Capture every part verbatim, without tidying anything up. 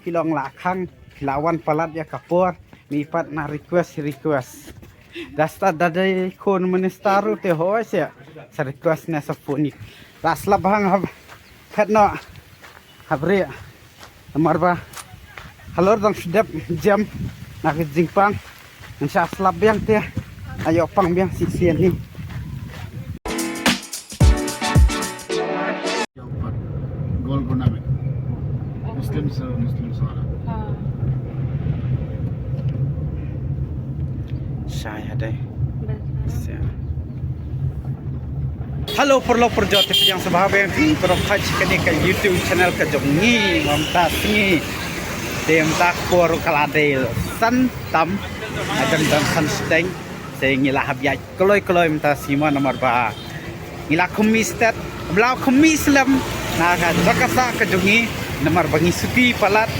Ki long la khang, ki la wan palat ïa ka por, ngi pat na request, request. Da stad da dei khun minister ruh te hoi se, sa request ne sa phone. La slap hang hab, phet noh, hab re, namar ba halor dang sdep jem, na ka jingpang, ngan sa slap biang te, ayo pang biang si sien hi. Golf tournament. Muslim se Muslim sara. Shai hadai. Hello paralok parajor, te pdiang sngewbha biang phi paralok ha kane ka YouTube channel ka jong ngi, Mamta Sngi. Te mynta ka por ka la dei san tam, hajan don san shiteng. Te ngi la hap ïaid kloi kloi mynta sngi mo namar ba ngi la khmih stet, ba la khmih slem na ka jaka sah ka jong ngi namar ba ngi suki palat.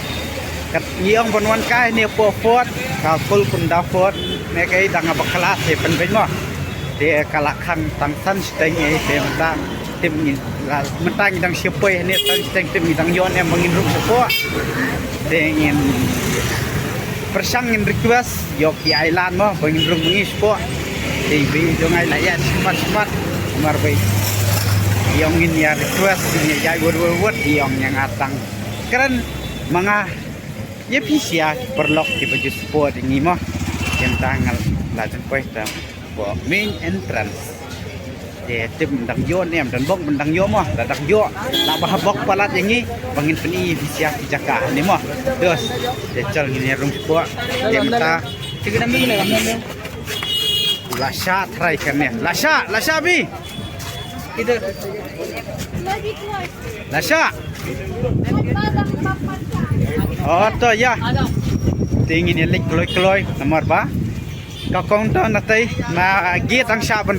Kat ngi ong ban wan kai ne po fort, ka Golconda Fort ne kai dang ba kala te pynbeit mo. Te ka la khang tang san shiteng ei te mynta. Te ngi la mynta ngi dang shepoi ne san shiteng te ngi dang ïoh ne ba ngin rung shapoh. Te ngin pyrshang ngin request ïoh ki island mo ba ngin rung ngi shapoh. Te ba jong ngi la ïa smat smat mar ba ïong ngin ïa request ngin ïa wad wad wad ïong ïa nga tang kren ma nga ïa phi sia paralok kiba ju support ïa ngi mo. Ïa tang la jan poi tang po main entrance. Te tip dang ïoh ne em dang bok dang ïoh mo, la dang ïoh la ba ha bok palat ïa ngi ba ngin pyni phi sia ki jaka ne mo. Dos te chal ngin ïa rung shapoh. Te mynta la sha trai kane la sha la sha bi. Lasha. Oh to ïa. Te ngin ïa leit kloi kloi namar ba ka counter na tei na gate hangshah ban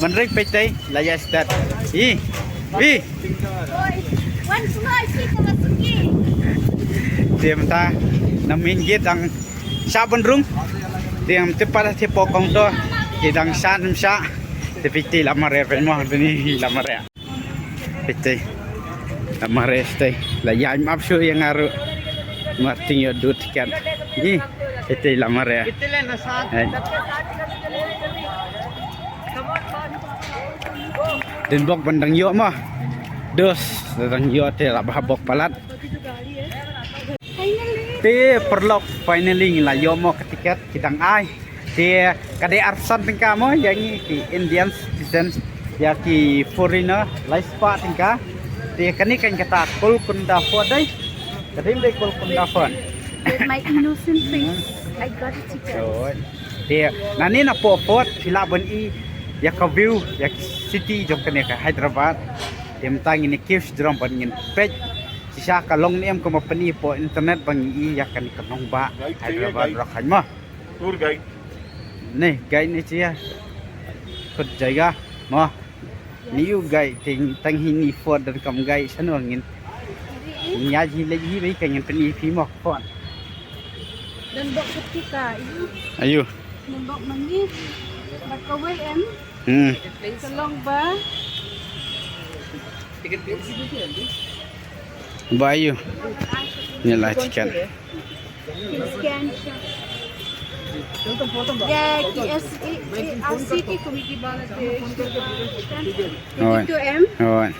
ban ring peit tei la ïa stad. I. I. Te mynta na main gate hangshah ban rung. Te mynta pat te po counter. Te dang shah nym shah. Te peit tei la mareh peit mo, te ni la mareh. Peit tei. La mareh tei. La ïaid map shuh ïa nga ruh. Mar ting ïoh dud tiket. Ni. Peit tei la mareh. Hai. Dang bok ban dang ïoh mo. Dos dang ïoh te la ba ha bok palat. Te paralok finally ngi la ïoh mo ka tiket ki dang ai. Te ka dei arphew san tyngka mo ïa ngi ki Indian citizen, ïa ki foreigner lai spah tyngka. Te kane kan kata Golconda Fort dei. Ka dei ym dei Golconda Fort. With my innocent face, I got a ticket. Te nane na po fort phi lah ban i ïa ka view ïa ki city jong kane ka Hyderabad. Te mynta ngin ïa kiew sha jrong ban ngin peit shisha ka long ne em kumba pyni po internet ba ngi i ïa kane ka nongbah Hyderabad Rock Hajma. Tour guide. Nei guide ne chia. Khut jaiga. Mo. Ni u guide te tang hi ni fort dan kam guide shano ngin. Nia ji le ji bai ka ngin pyni phi mo fort. Dan bok ketika iu. Ayu. Dan bok mangi. Bad kawei em. Hmm. Ka long ba. Ba ayu. Ni la tiket. Scan. Ya, ki S A R C ki committee bala te. Oi. Itu em. Oi.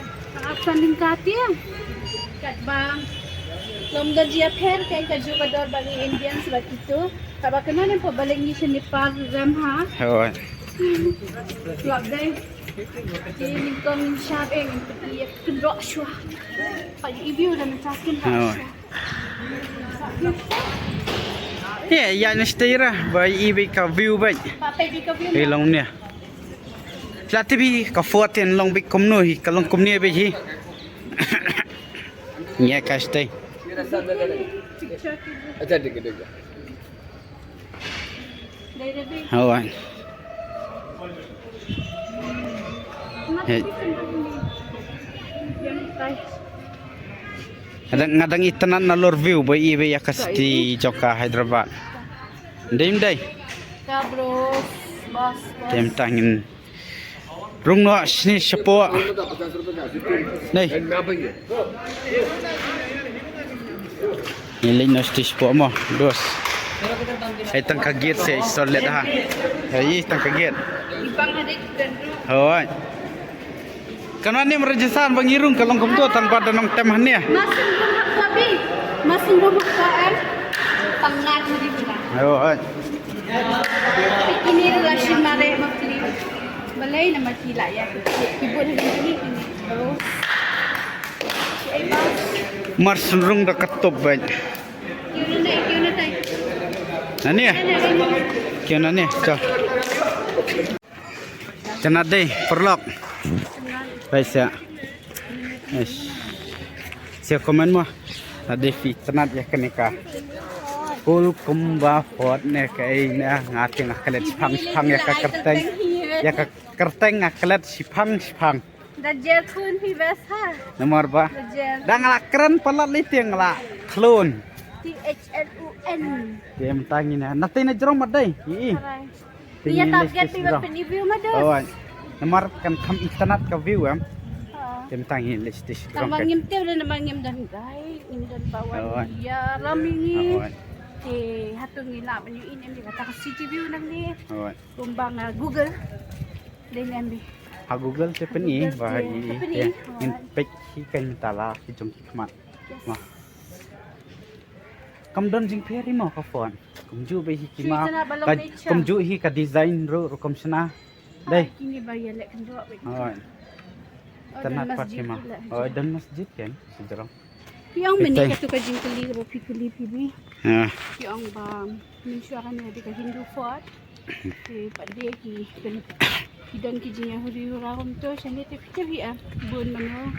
Akan lingkati ya. Kat bang. Lom da dia pher kan ka juga dor bali Indian sebab itu. Kaba kena ni pa balik ni sini par rem ha. Oi. Lap dai. Ki lingkong ni sab eng. Iya kendrok shua. Pa ibu dah mentakin ha. Oi. Ye, ya ni stay ra ba i bai ka view bai. Papai bi ka view. Hi long ne. La te bi ka fort en long bi kumno hi ka long kumne bai hi. Ye ka stay. Acha dik dik. Hawan. Hey. Nga dang, nga dang itynnad na lor view ba i ba ïa ka city jong ka Hyderabad. Dei ym dei? Ka bros, bas, bas. Tem tang in rung noh shini shapoh. Nei. Nei. Ngi leit noh stage po mo, dos. Hei tang ka gate se, sol let ha. Hei tang ka gate. Hoi. Kan wan nim regisan ba ngi rung ka long kumto tang ba da nongtem hangne. Masin rum hak labi. Masin rum hak ka em. Pangat mari pula. Hoi. Ini relation mare makli. Balei nama ki la ya. Ki buat hari ini, ini terus. Mar shnurung da ka top bad. Nani? Kyo nani? Cha. Chana dei, paralok. Baisa. Eish. Sia comment mo. Nadi phi tnat ïa kane ka. Kul kumba fort ne ka ei ne nga te nga klet shipang shipang ïa ka kyrteng. Ïa ka kyrteng nga klet shipang shipang. Da jer khun phi bes ha. Namar ba. Da jer. Da nga la kren palat li te nga la khlun. T H L U N. Te mynta ngi na. Na te na jrong mat dei. Ïi. Alright. Te ïa ngi target list phi ba jrong. Pynïa view ma dos. Oh, namar kan kham internet ka view em. Ha. Te mynta ngi list jrong. Tang ba ngim tip le namar ngim don guide, ngim don ba wan. Oh. Ïa ram ngi. Oh. Te hato ngi lah ban ïohi ne em ïa kata ka city view nangne. Oh. Kumba nga Google. Dei ne em bi. Ha Google te pyni ba ha Google te, i te pyni. Ngin peit hi kan mynta la ki jong ki khmat. Yes. Ma. Kam don jingpher hi mo ka font. Kumjuh ba hi ki ma. Kumjuh hi ka design ruh rukom shna. Dei. Kine ba ïa leh kynjoh ba. Hoi. Tana pat hi ma. Hoi, don masjid kan. Sejrong. Ki ong mynne katu ka jingkylli kaba phi kylli phi bi. Ki ong ba mynshuwa kane ka dei ka Hindu fort. Te pat de ki, ki don ki jingïahuri hura kumto shane te phi tip hi ah bun mano.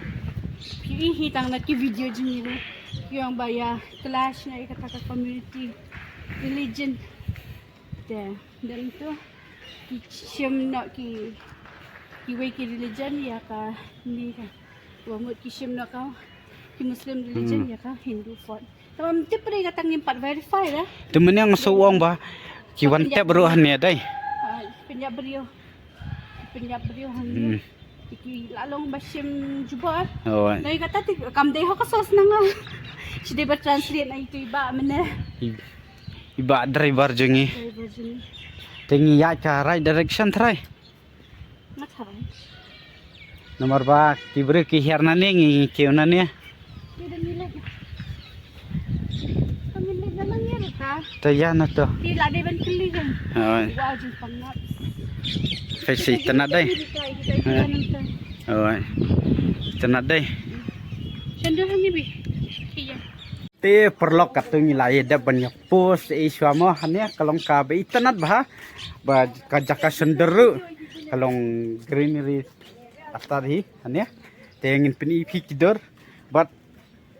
Phi i hi tang na ki video jong ngi ruh. Ki ong ba ïa clash na ïa kata ka community religion. Te don to ki shim noh ki, kiwei ki religion ïa kane ka. Wa mut ki shim noh ka ki Muslim religion ïa ka Hindu fort. Tang ba mynta pyrshah ka tang ngim pat verify da. Te mynne nga shu ong ba ki wan tep ruh hangne dei. Ah, pynïap briew. Pynïap briew hangne. Te ki la long ba shim jubor. Oh. Dei kata te kam dei ho ka source na nga. Shi dei ba translate na itu i bah mynne. I, i bah driver jong ngi. Driver jong ngi. Te ngi ïaid ka right direction trai. Nga tharai. Namar ba ki briew ki hiar nane ngi kiew nane. Ki da ngi leit. Ka ngi leit na ngi ruh ta. Ta ïa na to. Ki la dei ban kylli kan. Hoi. Wow, jingpang nat. Kai si tana dei. Hoi. Tana dei. Shan dur hangne bi. Ki ïa. Te paralok, katu ngi la ïa dep ban ïa post i shuwa mo. Hangne ka long kaba itynnad bha, ba ka jaka shon dur ruh ka long greenery. After hi hangne te ngin pyni phi ki dur, but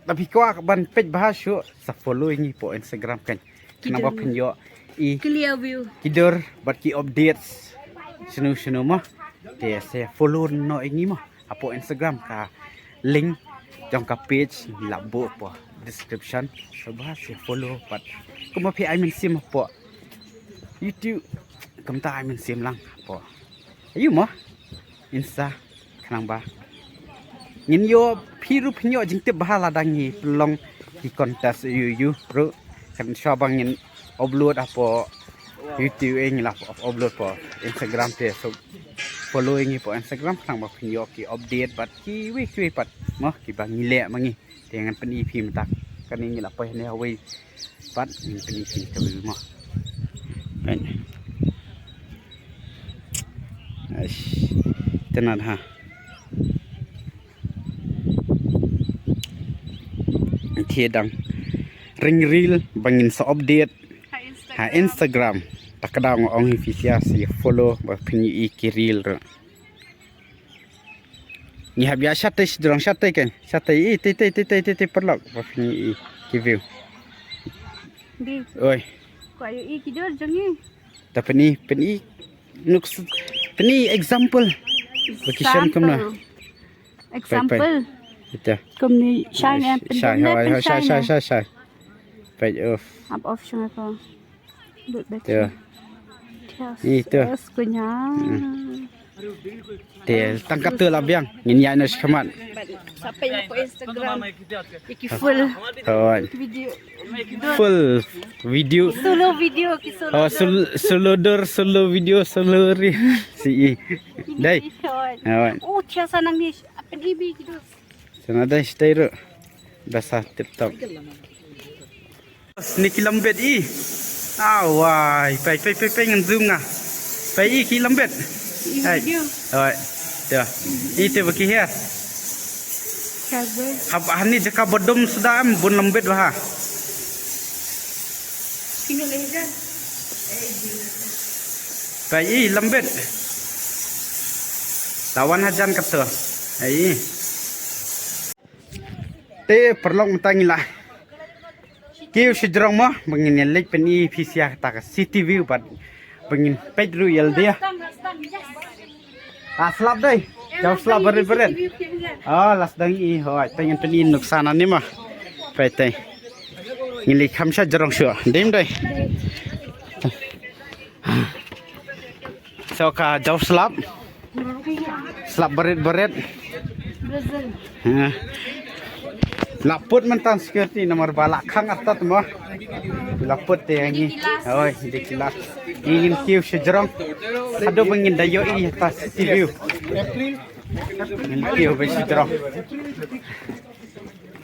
da phi kwah ban peit bha shuh sa follow ïa ngi hapoh Instagram kan. Khnang ba phin ïoh i clear view ki dur bad ki updates shano shano mo. Te sa follow noh ïa ngi mo. Hapoh Instagram ka link jong ka page ngi la buh hapoh description. Sngewbha sa follow bad kumba phi ai mynsiem hapoh YouTube kumta ai mynsiem lang hapoh, aiu mo, Insta khnang ba ngin ïoh, phi ruh phin ïoh jingtip bha lada ngi pynlong ki contest aiu aiu ruh. Kan shuwa ba ngin upload hapoh YouTube, eh, ngi la upload hapoh Instagram te, so follow ïa ngi hapoh Instagram khnang ba phin ïoh ki update bad kiwei kiwei pat mo kiba ngi leh ma ngi. Te ngan pyni phi mynta kane ngi la poi hangne hawei pat ngan pyni phi kawei mo. Peit. Aish. Itynnad ha. Te dang ring reel ba ngin sa update ha Instagram. Ta ka daw nga ong hi phi sa follow ba phin ïohi ki reel ruh. Ngi hap ïa shatei sdrong, shatei kan, shatei i tei tei tei tei tei paralok ba phin ïohi ki view. Di. Oi. Kwah ïohi ki dur jong ngi. Ta pyni, pyni nuk s-, pyni example. Ba ki shan kumno. Example. Ita. Kumne shai ne, shai, shai, shai. Peit off. Ap off shong ko. Lut beit. Itu. Yes, kunya. Te tang katto la biang, ngin ïaid noh shakhmat. Sa peit noh ha Instagram. Ïa ki full. Hooid. Video. Full video. Solo video, ki solo. Oh, solo, solo dur, solo video, solo reel. Shi i. Dei. Hooid. Hooid. Oh, thiah sa nangne, apen ibi ki dur. Sa na dei stay ruh. Basa tip top. Ni ki lambet i. Awai, peit, peit, peit, peit, ngan zoom nga. Peit i ki lambet. Hai. Awai. Te. I te ba ki hiar. Hap hani jaka ba dum suda em bun lambet ba ha. Peit i lambet. Tawan hajan katto. Hai. Te paralok mynta ngi la kiew shajrong mo, ba ngin ïa leit pyni phi sha kata ka city view bad ba ngin peit ruh ïa lade. La slap dei, jaw slap barit barit. Oh, la sdang i, hooid, te ngin pyni nuksa nangne mo. Peit te. Ngin leit kham shajrong shuh, dei ym dei. So ka jaw slap. Slap barit barit. Ha. La put mynta security namar ba la khang artat mo. La put te ngi. Oi, dei ki la. Ngin kiew shajrong. Haduh ba ngin da ïohi ïa kata city view. Ngin kiew beit shajrong.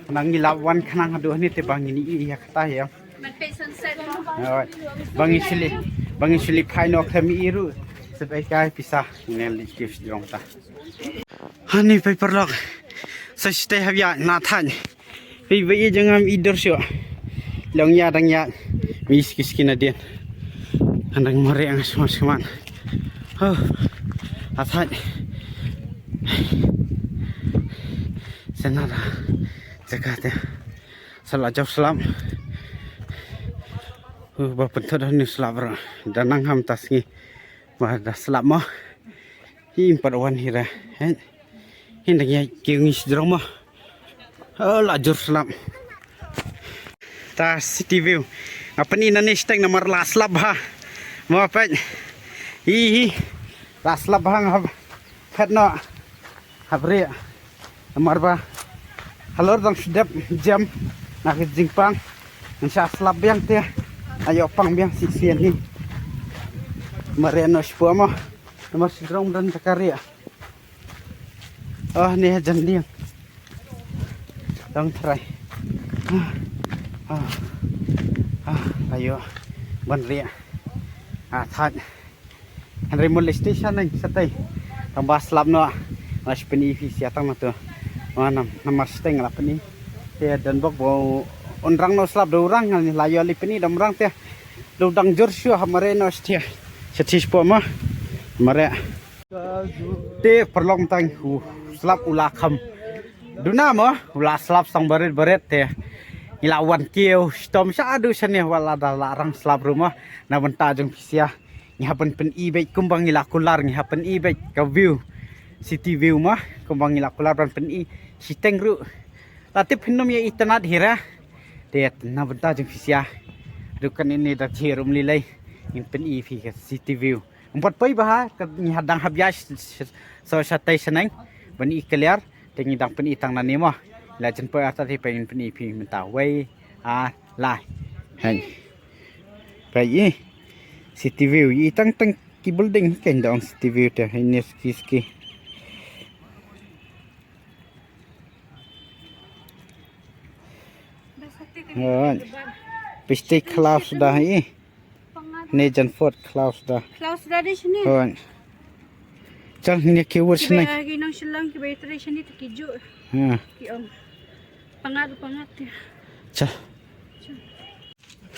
Nang ngi la wan khnang haduh hangne te ba ngin ïohi ïa kata ïa. Ban peit sunset mo. Hooid. Ba ngin shu leit, ba ngin shu leit phai noh khlem ïohi ruh. Sep ei kai pisa. Ngin leit kiew shajrong ta. Hani peit paralok. Sa shatei hap ïaid na thaiñ. Peit ba ïeit jong nga ym i dur shuh. Long ïa dang ïaid. Ym i ski ski nadien. Nga dang mareh nga sngewsih sngewsih. Huh. Na thaiñ. Sa na da jaka te. Sa la jaw slap. Uh, ba pynthut hangne slap ruh. Da nang ha mynta sngi. Ba da slap mo. Hi ym pat wan hi ra. Hei. Hi dang ïa kiew ngi shajrong mo. Oh, la jur slap. Ta city view. Nga pyni nangne shiteng namar la slap bha. Mo peit. Hi hi. La slap bha nga hap phet noh. Hap rieh. Namar ba halor dang shu dep jem na ka jingpang. Ngan shah slap biang te. Ayo pang biang shisien hi. Mareh noh shuwa mo. Namar shajrong ym don jaka rieh. Oh, ne jan dieng. Dang tharai. Ah, ah, ah, ayo. Ban rieh. Ah, thait. Hynrei mut leit station nang shatei. Tang ba slap noh. Nga shu pyni phi sha tang na tu. Wa nam namar shatei nga la pyni. Te don bok ba un rang noh slap da u rang, nga la ïoh leit pyni da um rang te. Da u dang jur shuh ha mareh noh shatei. Shatei shuh mo. Mareh. Te paralok, mynta u slap u la kham duna mo, u la slap song barit barit te. Ngi la wan kiew shitom sha haduh shane wat la da la rang slap ruh mo. Na bynta jong phi sha ngi hap ban pyni beit kumba ngi la kular, ngi hap pyni beit ka view, city view mo, kumba ngi la kular ban pyni shiteng ruh. La tip phin ym ïa itynnad hi ra. Te na bynta jong phi sha haduh kane ne da thir um lei lei ngin pyni phi ka city view. Ym pat poi bha, ka ngi dang hap ïa sh-, sh-, so shatei shaneng ban i clear, te ngi dang pyni tang nangne mo. La jan poi artat hi, peit ngin pyni phi mynta. Wei, ar, lai. Hei. Peit i. City view i tang tang ki building hi, kein da ong city view te, hei ne ski ski. Hooid. Piste khlaw suda hi. Ne jan phot khlaw suda. Khlaw suda de shini. Hooid. Chal ne ki wur shini. Ki nong Shillong ki bai trei shini te ki ju. Ha. Ki ong. Pangat pangat te. Chal.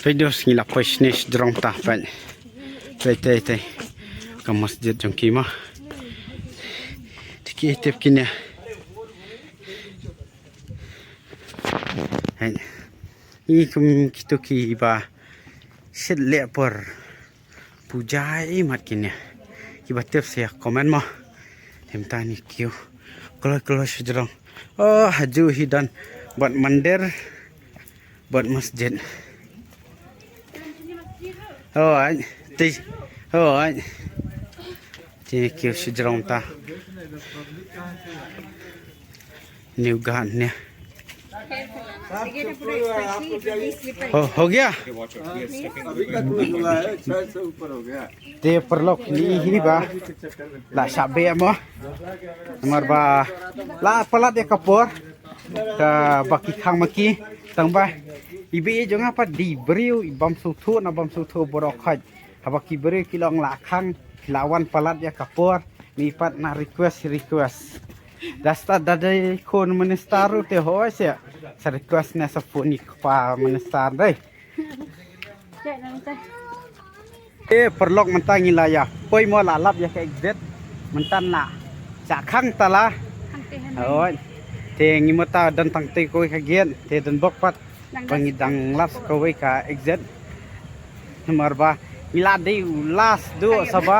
Peit dos ngi la poi shini sdrong ta peit. Peit tei tei. Ka masjid jong ki ma. Te ki tip kine. Hei. Ngi kum kito kiba shet leh por puja i mat kine. Kiba tip sa ïa comment mo. Te mynta ngi kiew kloi kloi sdrong. Oh, haju hi don bad mandir bad masjid. Oh, ai. Ti. Oh, ai. ये क्यों से जरूरत था? न्यू गान ने। हो, हो गया? अभी तक नहीं हुआ है, छह सौ ऊपर हो गया। Te paralok, kine hi ba la shah beh mo. Namar ba la palat ïa ka por. Te ba ki khang ma ki tang ba iba ïa jong nga pat dei briew i bam suthu na bam suthu borok khaj. Haba ki briew ki long la khang ki la wan palat ïa ka por. Ni pat na request, request. Da stad da dei khun minister ruh te hoi se. Sa request ne sa phone ïa ka pa minister dei. Eh, paralok, mynta ngi la ïa poi mo, la lap ïa ka exit. Mynta na sa khang tala. Hoi. Te ngi mynta don tang te kawei ka gate, te don bok pat ba ngi dang lap kawei ka exit. Namar ba ngi la dei u last duh sa ba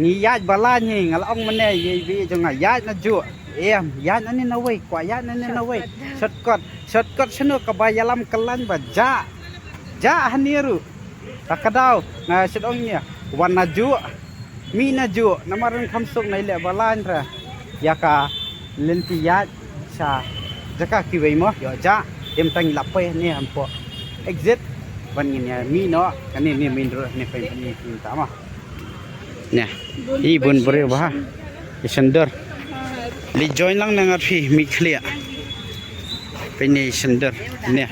ngi ïaid ba la ngi, nga la ong mynne ïa iba ïa jong nga, ïaid na juh. Em, ïaid na ne na wei, kwah ïaid na ne na wei. Shortcut, shortcut shano kaba ïalam kyllaiñ ba jah. Jah hangne ruh. Ta ka daw nga shet ong ïa wan na juh, mih na juh, namar ruh kham suk na i leh ba lain re ïa ka lynti ïaid sha jaka kiwei mo. Ïoh jah, te mynta ngi la poi ne hapoh exit ban ngin ïa mih noh. Kane ne main road ne, pyn pyn ne mynta mo. Ne. I bun briew ba ha. I sendor. Li join lang na ngat phi mi khlieh. Pyn ne sendor. Ne.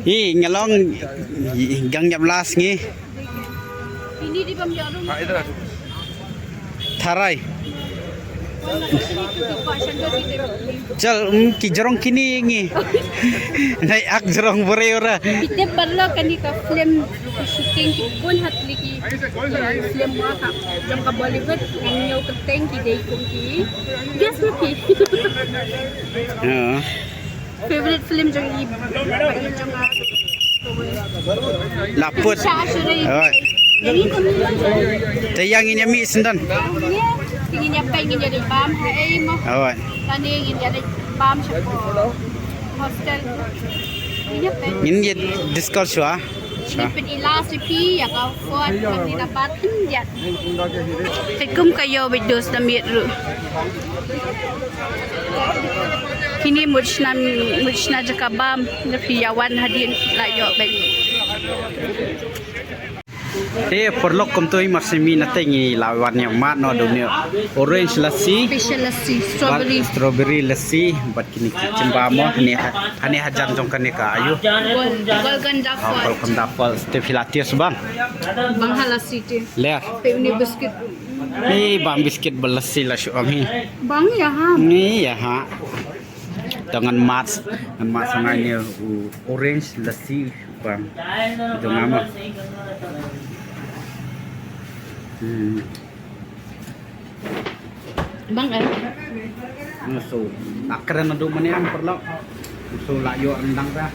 I nga long gang ïap las ngi. Ini di bam jarum. Tharai. Chal, um, ki jrong kine ngi. Nai ak jrong briew ra. Kita paralok, kane ka film shooting ki bun hat liki film wa ka jong ka Bollywood, ngan ïoh kyrteng ki dei kum ki. Guess mo ki. Ha. Favorite film jong i, ba i jong nga. La put. Sha sha dei. Alright. Yang i kum ni. Te yang ini mi sendan. Ngin ïa peit, ngin ïa dei bam ha ei mo. Alright. Tani ngin ïa dei bam sha ko hostel. Ngin ïa peit. Ngin ïa discuss shuwa. Ngin peit i last pi ïa ka fort, ngin ïa dapat hyndiat. Te kum ka ïoh beit dos da miet ruh. Kine mut shna, mut shna jaka bam, da phi ïa wan hadien la ïoh beit. Te paralok, kumto hi mar simi na te ngi la wan ïa mat noh, dum ïa orange lassi. Special lassi, strawberry. Bad strawberry lassi, bad kine ki chimba mo, hane ha, hane hajan jong kane ka ayu. Gol-, Golconda Falls. Ah, Golconda Falls. Te phi la taste bang? Bang ha lassi te. Ler. Te une biscuit. Ni bang biscuit ba lassi la shu ong hi. Bang ïa ha. Ni ïa ha. To ngan mat, ngan mat sa ngai ne u orange lassi bang. Jong nga ma. Hmm. Bang eh. Nga so. Akren adu mane ang paralok. So la ïoh rendang ta.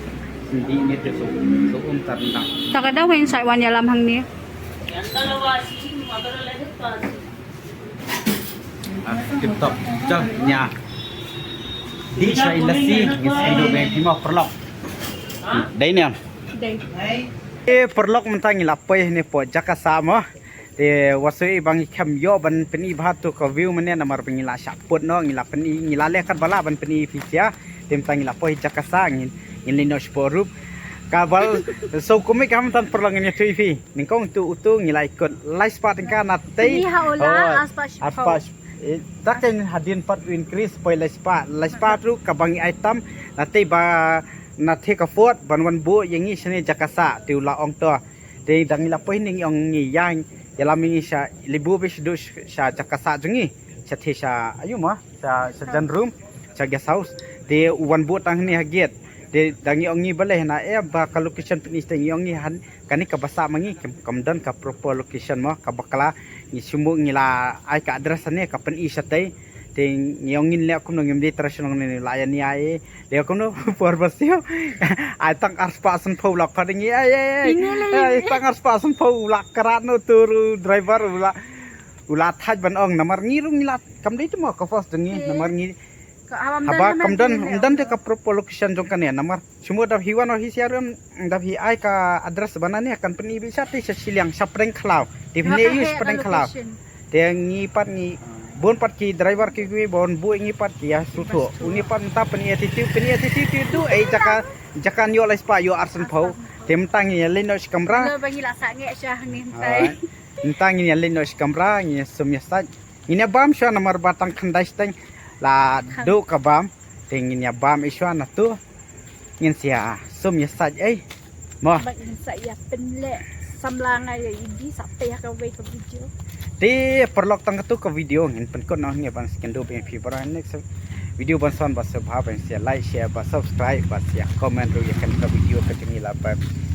Sendih ni tu so. So um ta rendang. Ta ka da wen sai wan ïalam hangne. Ah, tip top. Jal nya. Di sa i lassi, ngi sendo be pima paralok. Dei ne. Dei. Eh, paralok, mynta ngi la poi ne po jaka sah mo. Te wa shu i bang i khem ïoh ban pyni bha tu ka view mane, namar ba ngi la shah put noh, ngi la pyni, ngi la leh kat ba lah ban pyni phi sia. Te mynta ngi la poi jaka sah, ngin, ngin leit noh shapoh rup. Ka bal so kumne ka mynta paralok, ngin ïathuh ïa phi. Nyngkong tu utu ngi la ikut lai spah tyngka na tei. Kine ha u la, oh, ar spah shiphew. Ar spah shiphew. Eh, ta ka hadien pat u increase poi lai spah. Lai spah ruh kaba ngi ai tam na tei ba na tei ka fort ban wan buh ïa ngi shane jaka sah, te u la ong to. Te da ngi la poi ne ngi ong ngi ïa, ïalam ïa ngi sha libu be sha du sha jaka sah jong ngi. Sha tei sha ayu ma, sha, sha jan room, sha guest house. Te u wan buh tang ne ha gate. Te da ngi ong ngi balei na eh ba ka location pyni, te ngi ong ngi han, kane kaba sah ma ngi kam, kam don ka proper location mo, kaba kla. Ngi shu mut ngi la ai ka address ne ka pyni shatei. Te ngi ong ngin leh kumno, ngim dei trai shnong ne la ïa ni ai. Leh kumno por ba siew. Ai tang ar spah sanphew la khot ngi ai ai ai. Ai tang ar spah sanphew la krat no tur driver u la, u la thait ban ong namar ngi ruh ngi la kam dei te mo ka first ngi namar ngi Ka, ah, ym don, haba kam don, ym don te ka proper location jong kane namar. Shu mut da hi wan hi sia ruh, da hi ai ka address ba na ne kan pyni beit sha te sha shiliang sha pdeng khlaw. Te ne yu sha pdeng khlaw. Te ngi pat ngi bun pat ki driver ki kiwei ba wan buh ïa ngi pat ki ïa sngewthuh. Une pat mynta pynïathuh, pynïathuh tu ei jaka, jaka ïoh lai spah ïoh arsan phew. Te mynta ngin ïa leit noh shi kamra. Lo ba ngi la sah ngeh sha ni mynta. Alright. Mynta ngin ïa leit noh shi kamra, ngin ïa sum ïa sait. Ngin ïa bam shuwa namar ba tang khyndai shiteng la duh ka bam. Te ngin ïa bam ei shuwa na tu. Ngin sa ïa sum ïa sait ei. Mo. Ba ngin sa ïa pynleh samla nga ïa idi sa peit ha kawei ka video. Te paralok tang katu ka video ngin pynkut noh hangne ban sa ïakynduh bad phi baroh next video ban sa wan, bad sngewbha ban sa like, share bad subscribe bad sa comment ruh ïa kane ka video ka jong ngi la ba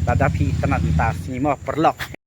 lada phi itynnad mynta sngi mo paralok.